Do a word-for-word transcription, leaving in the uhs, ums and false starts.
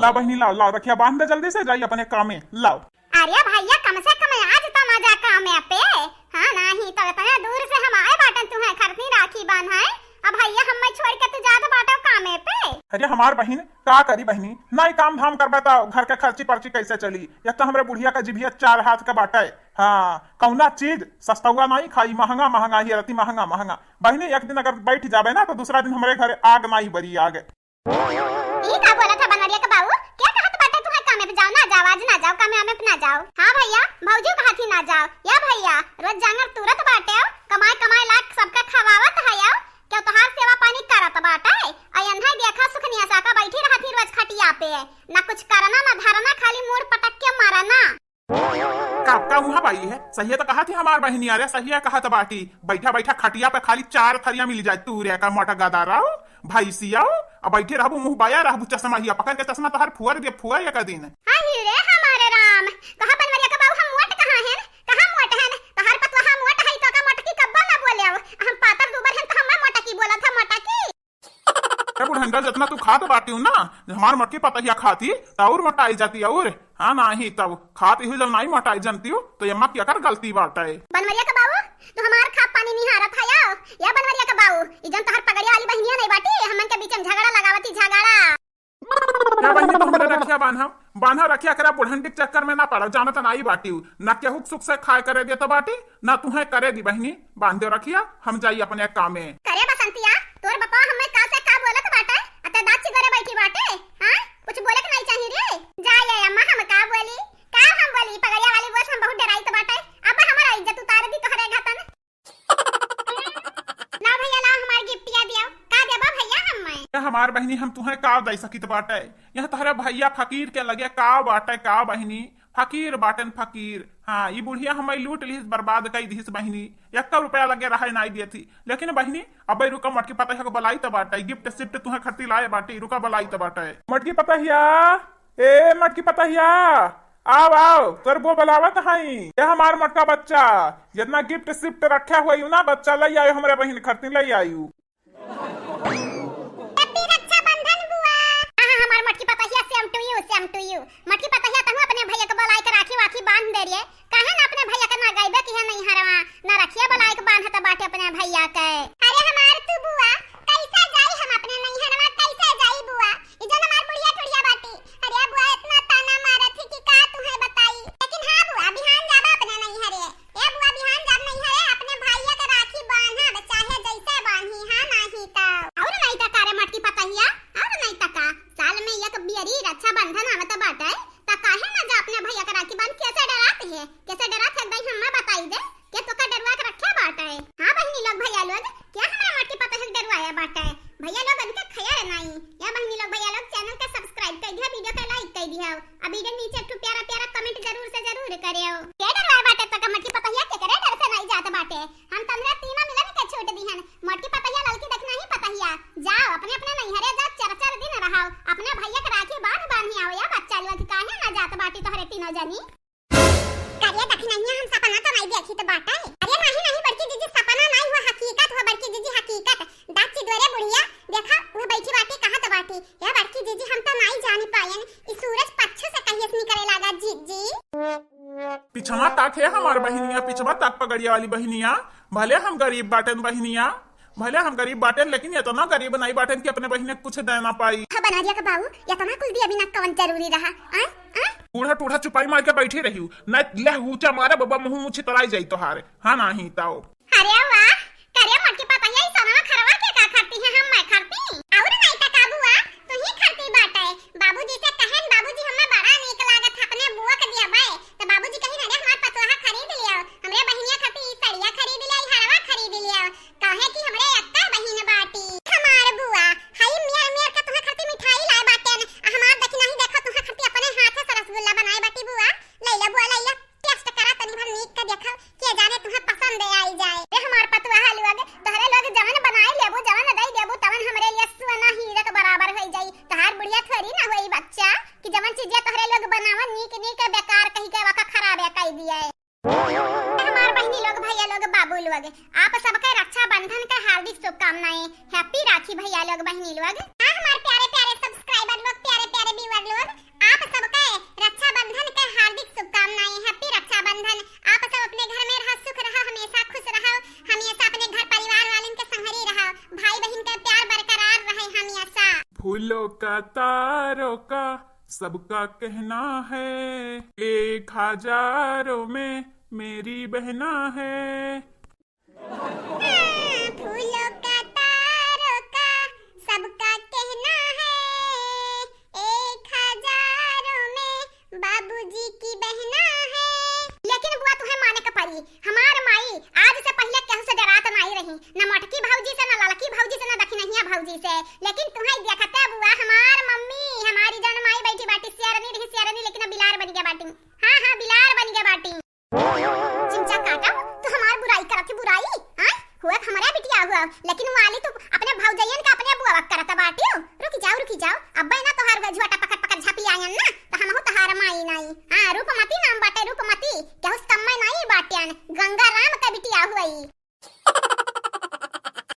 लाओ बहिनी, लाओ, लाओ, रखिया बांध दे जल्दी से, जाई अपने कामे, लाओ। अरे भइया, कम से कम आज तो ना जा कामे पे। हाँ, नाही तो इतने दूर से हम आए बाटन तुहैं खरनी राखी बांधै। अब भइया हम्मै छोड़ के तू जात बाटो कामे पे। अरे हमार बहिन, का करी बहिनी, नाई काम धाम करबे तो घर के खर्ची पर्ची कैसे चली? एक तो हमरे बुढ़िया का जिभिया चार हाथ का बाटै। हाँ, कौना चीज सस्तौआ नाई खाई, महंगा महंगा ही रहती, महंगा महंगा। बहिनी, एक दिन अगर बैठ जाबे ना तो दूसरा दिन हमरे घर आग नाई बरी आग। ई का बोलत है बनवरिया के बाऊ? के कहत बाटे तुहैं कामे पे जाओ, ना जाओ, आज ना जाओ, कामे वामे पे ना जाओ? हाँ भइया, भौजी कहत ही ना जाओ। या भइया, रोज जांगर तुरत बाटे हो, कमाए कमाए लाग सबका खवावत है हो। क्यों तोहार सेवा पानी करत बाटे? आ एन्है देखा सुखनिया सा का बैठी रहत ही रोज खटिया पे, ना कुछ करना ना धरना, खाली मूड़ पटक के मरना। का, का हुआ बाई है? सहिए तो कहत ही हमार बहिनी, अरे सहिए कहत बाटी। बैठा बैठा खटिया पे खाली चार थरिया मिल जाए, तू रे का मोटा गदा रहो, भैंसिया हो, अब बैठे रहबू मुँह बाया रहबू, चश्मा हिया पकड़ के चश्मा तोहर फुअर दे, फुअर एक दिन। हाय रे हमारे राम, कहाँ बनवरिया का बाऊ हम मोट कहाँ हैं? कहाँ मोट हैं? तोहर पतवा हम मोट है तो का मोटकी कब्बा ना बोले हो। हम पातर दुबर हैं तो हम मोटकी बोलत है, मोटकी। ए बुढ़ंडा, जितना तू खात बाटियो ना, हमार मोटकी पतहिया खाती, त और मोटाई जाती और। हाँ, नाही तब खाती हुई जब नाही मोटाई जानती हो, तो ये माँ की अकर गलती बाटे। बनवरिया का बाऊ, तू हमार खा पानी निहारत है यो। या बनवरिया का बाऊ, ई जन तोहर पगड़िया वाली बहिनिया नहीं बाटी, हमन के बीच में झगड़ा लगावती, झगड़ा। क्या बहिनी, तुम मेरे रखिया बांधा, बांधा रखिया करा, बुढ़ंडी के चक्कर में ना पड़ो, जानत नाही बाटी, ना केहू के सुख से खाए करे देत बाटी, ना तुहैं करे दी बहिनी, बांध दो रखिया, हम जाई अपने कामे। करे बसंतिया, तोर बपवा हम्मे का से का बोलत बाटे? अते दाची गोरे बैठी बाटे, हाँ? कुछ बोले के नहीं चाहिए रे। जा ये अम्मा, हम का बोली? का हम बोली? पगड़िया वाली बोस हम बहुत डराई तो बाटे। अब हमारा इज्जत उतार दी तोहरे घतन। ला भइया, ला हमार गिफ्टिया दियो। का देबा भइया हम्मे? ए हमार बहिनी, हम तुहैं का दे सकित बाटे? यह तोहरे भइया फकीर के लगे का बाटे का बहिनी? फकीर बाटेन फकीर। हाँ, ई बुढ़िया हम्मै लूट लिहिस, बर्बाद कई दिहिस बहिनी। एक्का रुपया लगे रहै नाई देती। लेकिन बहिनी, अबै रुका, मोटकी पतहिया के बलाई त बाटे, गिफ्ट सिफ्ट तुहैं खरती लाए बाटी, रुका बलाई त बाटे। मोटकी पतहिया, ए मोटकी पतहिया, आव, आव, तोर बो बलावत हई। ए हमार मोटका बच्चा, जितना गिफ्ट सिफ्ट रखे हुए यू ना बच्चा, लई आयु हमरे बहिन खरती, लई आयु। Happy रक्षाबंधन बुआ। हाँ, हाँ, हमार मोटकी पतहिया, same to you, same to you। मोटकी पतहिया, तहूँ अपने भइया के बोलाए के राखी वाखी बांध दे रे। काहे ना अपने भइया के ना गइबे किहे नैहरवा, ना रखिया बोलाए के बांधत बाटे अपने भइया के। अरे हमार तू बुआ, कैसे जाई हम अपने नैहरवा, कैसे जाई बुआ? ई जन हमार बुढ़िया ठुढ़िया बाटी। अरे बुआ, इतना ताना मारत ही कि का तुहैं बताई। लेकिन हाँ बुआ, बिहान जाबा अपने नैहरे। ए बुआ, बिहान जाब नैहरे, अपने भइया के राखी बांधब, चाहे जैसे बांधी, हाँ, नाही त। और नहीं त का रे मोटकी पतहिया, और नहीं त का, साल में एक बियरी रक्षाबंधन आवत बाटे, त काहे ना जा अपने भइया के राखी बांध? कैसे डरात है, कैसे डरात है, एक दाई हम्मे बताई दे, के तोका डरवा के रखे बाटे? हाँ बहिनी लोग, भइया लोग, क्या हमरा मोटकी पतहिया के डरवाया बाटे? भइया लोग, उनके खैर नहीं। या बहिनी लोग, भइया लोग, channel के subscribe कर दिया, video के like कर दिया। अब video नीचे एक ठो प्यारा प्यारा comment जरूर से जरूर करेव। के डरवाए बाटे तोका मोटकी पतहिया, केकरे डर से नाई जात बाटे? हम तन्हरा तीनों मिलन के छूट दिहन। मोटकी पतहिया, ललकी दखिनही पतहिया, जाओ अपने अपने नैहरे जाओ, चार चार दिन रहो, अपने भइया के राखी बांध बांधी आओ। या बच्चा लोग, काहे ना जात बाटी तोहरे तीनों जनी? करिया दखिनहिया, हम सपना तो नाई देखी तो बाटे। अरे नहीं नहीं बड़की जीजी, सपना नाई हुआ, हकीकत हुआ बड़की जीजी, हकीकत। दाची द्वारे बुढ़िया, देखा, वह बैठी बाटी, कहत बाटी, "ए बड़की जीजी, हम तो नाई जानी पायन, ई सूरज पच्छ से कहिए से निकले लागा जीजी।" पिछवा तक है हमार बहिनिया, पिछवा तक पगड़िया वाली बहिनिया। भले हम गरीब बाटेन बहिनिया, भले हम गरीब बाटेन, लेकिन इतना गरीब नाई बाटेन कि अपने बहिने कुछ दे ना पाई। हाँ, बनवरिया के बाऊ, इतना कुल दिया बिना कवन जरूरी रहा? आय? आय? बूढ़ा टूढ़ा चुपाई मार के बैठी रही हूँ, न ले हुचा मारे बाबा, मुँह मुँह छितराई जाई तोहारे। हाँ, नाही ताओ। अरे वाह, करे मोटकी पतहिया, ई सोनवा खरवा के का खरती है, हम मैं खरती? और नहीं त का बुआ, तू ही खरती बाटे। बाबूजी से कहेन, बाबूजी हमें बड़ा नीक लागत है, अपने बुआ के दिया बाय। तो बाबूजी कही, "अरे हमार पतोहा खरीद लियो, हमरे बहिनिया खरती ई सड़िया खरीद लियो, ई हरवा खरीद लियो।" काहे कि हमरे एक्का बहिन बाटी। हमार बुआ, हई मेर मेर के तुहे खरती मिठाई लाए बाटेन, आ हमार देखी नहीं देखो, तुहे खरती अपने हाथे से रसगुल्ला बनाए बाटी बुआ। लैला बुआ, लैला, taste करा तनी भर नीक के देखो, के जाने तुहे पसंद आई जाए। ए हमार पतोहा लोग, तोहरे लोग जवन बनाए लेबू, जवन दई देबू, तवन हमरे लिए सोना हीरा के बराबर होई जाई। तोहार बुढ़िया थोड़ी ना होई बच्चा कि जवन चीजिया तोहरे लोग बनावन नीक नीक, बेकार कही के वका खराबे कई दिए। हमार बहिनी लोग, भैया लोग, बाबू लोग, आप सबके रक्षाबंधन के हार्दिक शुभकामनाएं। Happy राखी भैया लोग, बहिनी लोग। हाँ, हमार प्यारे प्यारे subscriber लोग, प्यारे प्यारे viewer लोग, फूलों का तारों का सबका कहना है, एक हजारों में मेरी बहना है। हाँ, फूलों का तारों का सबका कहना है, एक हजारों में बाबूजी की बहना है। लेकिन बुआ, तुहे माने के पड़ी, हमार माई आज से पहिले केहू से डरात नाई रही, न मोटकी भौजी से, न ललकी भौजी से, न दखिनहिया भौजी से। लेकिन तुहे देखते बुआ, हमार मम्मी, हमारी जौन माई बैठी बाटी, शेरनी रही शेरनी, लेकिन अब बिलार बन गया बाटी। हाँ, हाँ, बिलार बन गया बाटी। चिमचा काटा, तू हमार बुराई करत ही बुराई, हाँ? हुआ तो हमारे बिटिया हुआ, लेकिन वाली तू अपने भौजैयन का अपने बुआ करत बाटियो। रुकी जाओ, रुकी जाओ, अब ना तोहार झोटा पकड़ पकड़ झापी आयन ना, तो हमहू तोहार माई नाई। हाँ, रूपमती नाम बाटे, रूपमती, केहू से कम्मे नाई बाटियन, गंगा राम का बिटिया हुई।